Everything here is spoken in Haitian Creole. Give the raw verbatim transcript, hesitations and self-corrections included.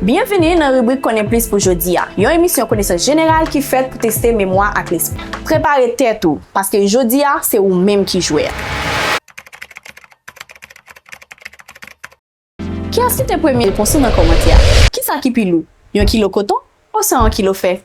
Byenvini nan ribrik Konnen Plis pou jodi a, yon emisyon konesans jeneral ki fèt pou teste memwa ak lespri. Prepare tèt ou, paske jodi a, se ou menm ki jwè a. Kiyès ki te premye? Reponn ou nan kòmantè a. Kisa ki pi lou? Yon kilo koton oswa yon kilo fè?